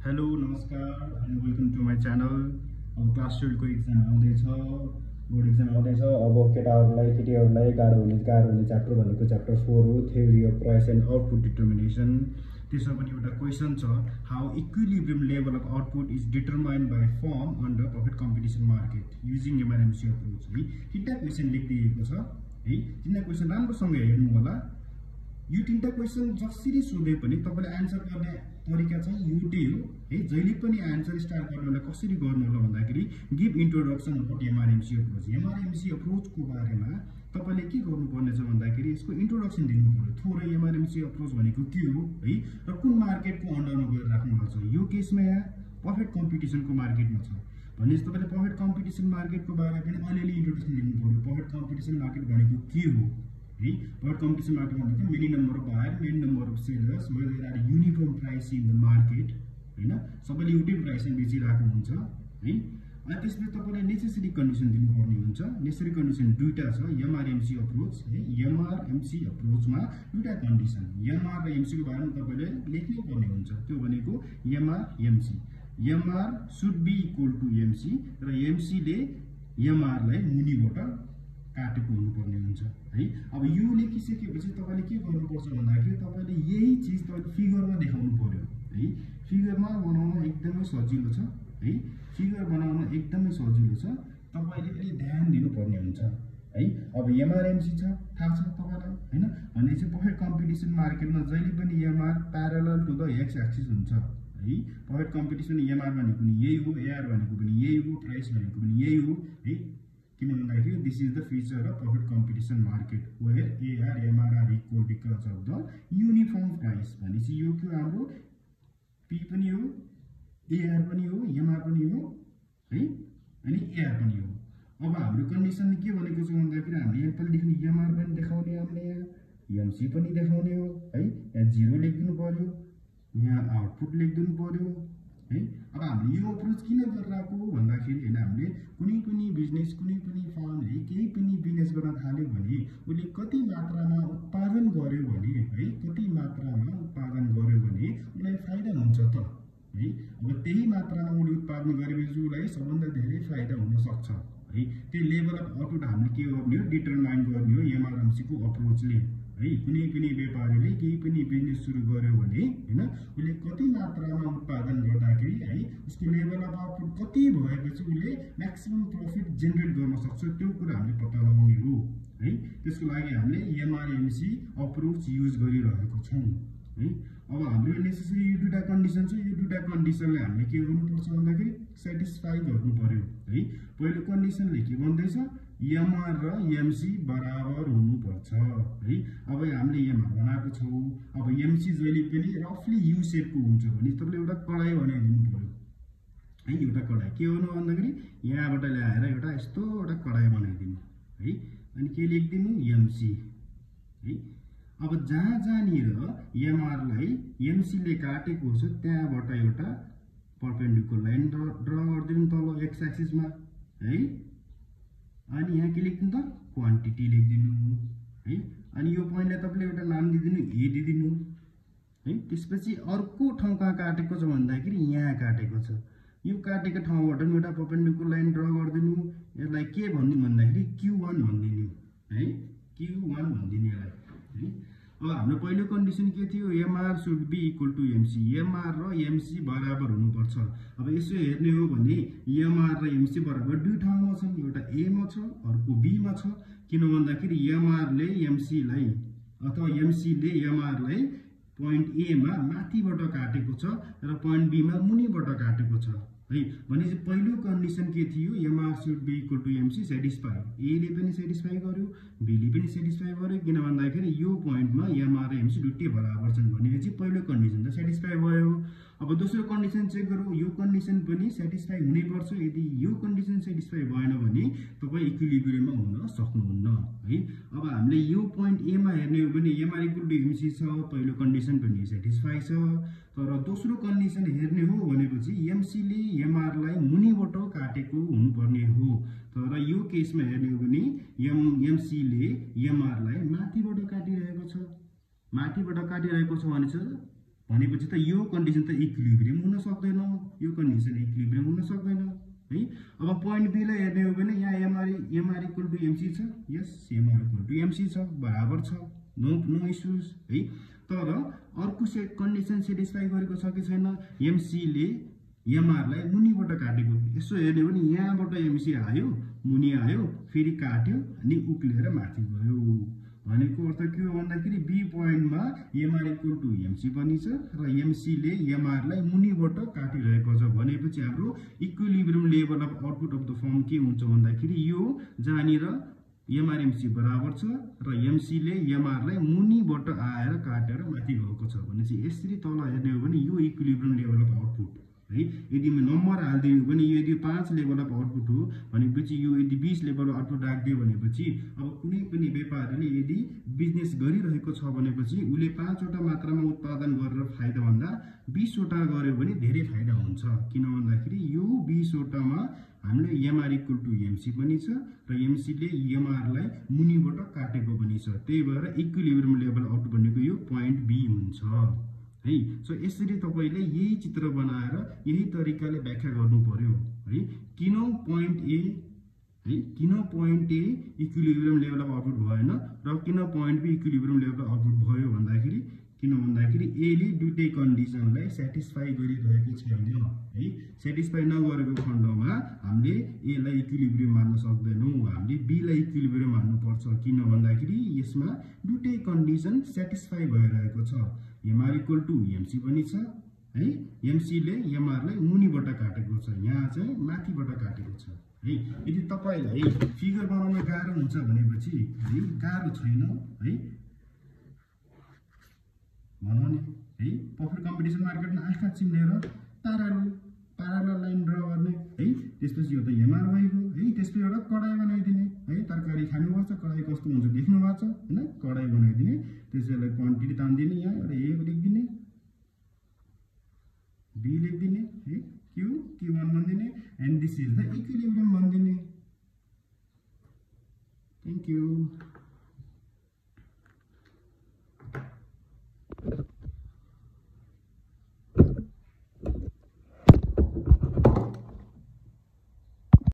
Hello नमस्कार and welcome to my channel. अब class 12 को एक्जाम आउँदैछ, बोर्ड एक्जाम आउँदैछ। अब केटीहरूलाई गाह्रो हुने च्याप्टर भनेको च्याप्टर 4 हो, theory of price and output determination. त्यसमा पनि एउटा क्वेसन छ, how equilibrium level of output is determined by firm under perfect competition market using MRMC approach. है तिनवटा क्वेसन लेखिदिएको छ है, तिनवटा क्वेसन राम्रोसँग हेर्नु होला। यो तीनटा क्वेसन जसरी सोधे पनि तपाईले आन्सर गर्ने तरिका चाहिँ एउटै हो है। जहिले पनि आन्सर स्टार्ट गर्नु होला कसरी गर्नु होला भन्दाखेरि गिभ इन्ट्रोडक्सन अफ एमआरएमसी अप्रोच। एमआरएमसी अप्रोचको बारेमा तपाईले के गर्नुपर्ने छ भन्दाखेरि यसको इन्ट्रोडक्सन दिनु पर्यो। थोरै एमआरएमसी अप्रोच भनेको के हो है र कुन मार्केटको अन्डरमा गएर राख्नु पर्छ। यो केसमा यहाँ पर्फेक्ट कम्पिटिसनको मार्केटमा छ भने तपाईले पर्फेक्ट कम्पिटिसन मार्केटको बारेमा पनि अलिअलि इन्ट्रोडक्सन दिनु पर्यो। पर्फेक्ट कम्पिटिसन मार्केट भनेको के हो है। पर्फेक्ट कम्पिटिसन मार्केट भनेको many number of buyer, many number of sellers, whether there are uniform price in the market हैन, सबैले एउटै प्राइसमा बेचिरहेको हुन्छ है। अनि त्यसपछि तपाईले नेसेसरी कन्डिसन दिनुपर्ने हुन्छ। नेसेसरी कन्डिसन दुईटा छ एमआरएमसी अप्रोच है। एमआरएमसी अप्रोचमा दुईटा कन्डिसन, एमआर र एमसी को बारेमा तपाईले लेख्नै पर्ने हुन्छ। त्यो भनेको MR MR should be equal to MC र एमसी ले एमआर लाई मुनिबाट काटेको हुनुपर्ने हुन्छ है। अब यो लेखिसकेपछि तपाईले के गर्नुपर्छ भन्दाखेरि तपाईले यही चीज तपाईले फिगरमा देखाउनु पर्यो है। फिगरमा बनाउन एकदमै सजिलो छ है। फिगर बनाउन एकदमै सजिलो छ, तपाईले पनि ध्यान दिनुपर्ने हुन्छ है। अब एमआरएमसी छ थाहा छ तपाईलाई हैन, भने चाहिँ पर्फेक्ट कम्पिटिसन मार्केटमा जहिले पनि MR parallel to the X axis हुन्छ है। पर्फेक्ट कम्पिटिसन एमआर भनेको पनि यही हो, एआर भनेको पनि यही हो, प्राइस भनेको पनि यही हो है। किन भन्दाखेरि this is the feature of perfect competition market where AR MR are equal because of the uniform price. भनेपछि यो के हाम्रो पी पनि हो, एआर पनि हो, एमआर पनि हो है, अनि एआर पनि हो। अब हाम्रो कन्डिसन के भनेको छ भन्दाखेरि हामीले यहाँ पहिलेदेखि एमआर पनि देखाउने, हामीले यहाँ एमसी पनि देखाउने हो है। यहाँ 0 लेखिदिनु पर्यो, यहाँ आउटपुट लेखिदिनु पर्यो है। अब हामीले यो अप्रोच किन गरिरहेको भन्दाखेरि हैन, हामीले कुनै पनि बिजनेस, कुनै पनि फर्मले केही पनि बिजनेस गर्न थाल्यो भने उसले कति मात्रामा उत्पादन गर्यो भने है, कति मात्रामा उत्पादन गर्यो भने उसलाई फाइदा हुन्छ त है। अब त्यही मात्रामा उसले उत्पादन गरेपछि उसलाई सबभन्दा धेरै फाइदा हुन सक्छ है। त्यो लेभल अफ आउटपुट हामीले के गर्ने हो, डिटरमाइन गर्ने हो एमआरएमसी को अप्रोचले है। कुनै पनि व्यापारीले केही पनि बिजनेस सुरु गर्यो भने हैन, उसले कति मात्रामा उत्पादन गर्दाखेरि है उसको लेभल अफ आउटपुट कति भएपछि उसले म्याक्सिमम प्रफिट जेनेरेट गर्न सक्छ, त्यो कुरा हामीले पत्ता लगाउने हो है। त्यसको लागि हामीले एमआरएमसी अप्रोच युज गरिरहेको छौं है। अब हाम्रो नेसेसरी यो दुईटा कन्डिसन छ। यो दुईटा कन्डिसनले हामीले के गर्नुपर्छ भन्दाखेरि सेटिस्फाई गर्नु पर्यो है। पहिलो कन्डिसनले के भन्दैछ, एमआर र एमसी बराबर हुनुपर्छ है। अब हामीले एमआर बनाएको छौं, अब एमसी जहिले पनि रफली यु शेपको हुन्छ भने तपाईले एउटा कडाई बनाइदिनु पर्यो है। एउटा कडाई के गर्नु भन्दाखेरि यहाँबाट ल्याएर एउटा यस्तो एउटा कडाई बनाइदिनु है। अनि के लेख्दिनु एमसी है। अब जहाँनिर एमआर लाई एमसी ले काटेको छ त्यहाँबाट एउटा परपेन्डिकुलर लाइन ड्रा गर्दिनु तल एक्स एक्सिसमा है। अनि यहाँ के लेख्दिनु त क्वान्टिटी लेख्दिनु है। अनि यो पोइन्टलाई तपाईले एउटा नाम दिदिनु, ए दिदिनु है। त्यसपछि अर्को ठाउँ कहाँ काटेको छ भन्दाखेरि यहाँ काटेको छ, यो काटेको ठाउँबाट पनि एउटा परपेन्डिकुलर लाइन ड्रा गर्दिनु। यसलाई के भन्दिनु भन्दाखेरि Q1 भन्दिनु है, Q1 भन्दिनु यसलाई है। अब हाम्रो पहिलो कन्डिसन के थियो, MR should be equal to MC, MR र एमसी बराबर हुनुपर्छ। अब यसो हेर्ने हो भने एमआर र एमसी बराबर दुई ठाउँमा छन्, एउटा ए मा छ अर्को बी मा छ। किन भन्दाखेरि एमआर ले एमसी लाई अथवा एमसी ले एमआर लाई पोइन्ट ए मा माथिबाट काटेको छ र पोइन्ट बी मा मुनिबाट काटेको छ है। भनेपछि पहिलो कन्डिसन के थियो, MR should be equal to MC satisfy. A ले पनि सेटिस्फाई गर्यो, बी ले पनि सेटिस्फाई गर्यो। किन भन्दाखेरि यो पोइन्टमा एमआर र एमसी दुईटै बराबर छन् भनेपछि पहिलो कन्डिसन त सेटिस्फाई भयो। अब दोस्रो कन्डिसन चेक गरौँ, यो कन्डिसन पनि सेटिस्फाई हुनैपर्छ। यदि यो कन्डिसन सेटिस्फाई भएन भने तपाई इक्विलिब्रियममा हुन सक्नुहुन्न है। अब हामीले यो पोइन्ट ए मा हेर्ने हो भने एमआर इक्वल टु एमसी छ, पहिलो कन्डिसन पनि सेटिस्फाई छ। तर दोस्रो कन्डिसन हेर्ने हो भनेपछि एमसी ले एमआर लाई मुनिबाट काटेको हुनुपर्ने हो। तर यो केसमा हेर्ने हो भने एमसी ले एमआर लाई माथिबाट काटिरहेको छ, माथिबाट काटिरहेको छ भने चाहिँ भनेपछि त यो कन्डिसन त इक्विलिब्रियम हुन सक्दैन, यो कन्डिसन इक्विलिब्रियम हुन सक्दैन है। अब पोइन्ट बी लाई हेर्ने हो भने यहाँ एमआर इक्वल टु एमसी छ, यस एमआर इक्वल टु एमसी छ, बराबर छ, नो इस्युज है। तर अर्को कन्डिसन सेटिस्फाई गरेको छ कि छैन, एमसी ले एमआर लाई मुनिबाट काटेको। यसो हेर्ने हो भने यहाँबाट एमसी आयो, मुनि आयो, फेरि काट्यो अनि उक्लेर माथि गयो। भनेको अर्थ के हो भन्दाखेरि बी पोइन्टमा एमआर इक्वल टु एमसी पनि छ र एमसी ले एमआर लाई मुनिबाट काटिरहेको छ। भनेपछि हाम्रो equilibrium level of output of the form के हुन्छ भन्दाखेरि यो जहाँनिर एमआर एमसी बराबर छ र एमसी ले एमआर लाई मुनिबाट आएर काटेर माथि गएको छ भनेपछि यसरी तल हेर्ने हो भने यो इक्विलिब्रियम लेभल अफ आउटपुट है। यदि नम्बर हाल्दियो भने यो यदि 5 लेभल अफ आउटपुट हो भनेपछि यो यदि 20 लेभल अफ आउटपुट राख्दियो भनेपछि अब कुनै पनि व्यापारीले यदि बिजनेस गरिरहेको छ भनेपछि उले 5 वटा मात्रामा उत्पादन गरेर फाइदा भन्दा 20 वटा गर्यो भने धेरै फाइदा हुन्छ। किन भन्दाखेरि यो 20 वटामा हामीले एमआर इक्वल टु एमसी पनि छ र एमसी ले एमआर लाई मुनिबाट काटेको पनि छ। त्यही भएर इक्विलिब्रियम लेभल आउटपुट भनेको यो पोइन्ट बी हुन्छ है। सो यसरी तपाईले यही चित्र बनाएर यही तरिकाले व्याख्या गर्नु पर्यो है। किन पोइन्ट ए है, किन point A equilibrium level of output भएन र किन point B equilibrium level of output भयो भन्दाखेरि ए ले दुईटै कन्डिसनलाई सेटिस्फाई गरिरहेको छैन है। सेटिस्फाई नगरेको खण्डमा हामीले ए लाई इक्विलिब्रियम मान्न सक्दैनौँ, हामीले बी लाई इक्विलिब्रियम मान्नु पर्छ। किन भन्दाखेरि यसमा दुईटै कन्डिसन सेटिस्फाई भइरहेको छ। एमआर इक्वल टु एमसी पनि छ है, एमसी ले एमआर लाई मुनिबाट काटेको छ, यहाँ चाहिँ माथिबाट काटेको छ है। यदि तपाईलाई फिगर बनाउन गाह्रो हुन्छ भनेपछि है, गाह्रो छैन है भनौँ नि है। पपुलर कम्पिटिसन मार्केटमा आँखा चिम्लेर प्यारलल लाइन ड्र गर्ने है। त्यसपछि यो त एमआर भइगयो है। त्यसपछि एउटा कडाई बनाइदिने है। तरकारी खानुभएको छ, कडाई कस्तो हुन्छ देख्नु भएको छ हैन। कडाई बनाइदिने, त्यसैलाई क्वान्टिटी तान्दिने, यहाँ एउटा ए लेखिदिने, बी लेखिदिने है, Q1 भनिदिने and this is the equilibrium भनिदिने। Thank you.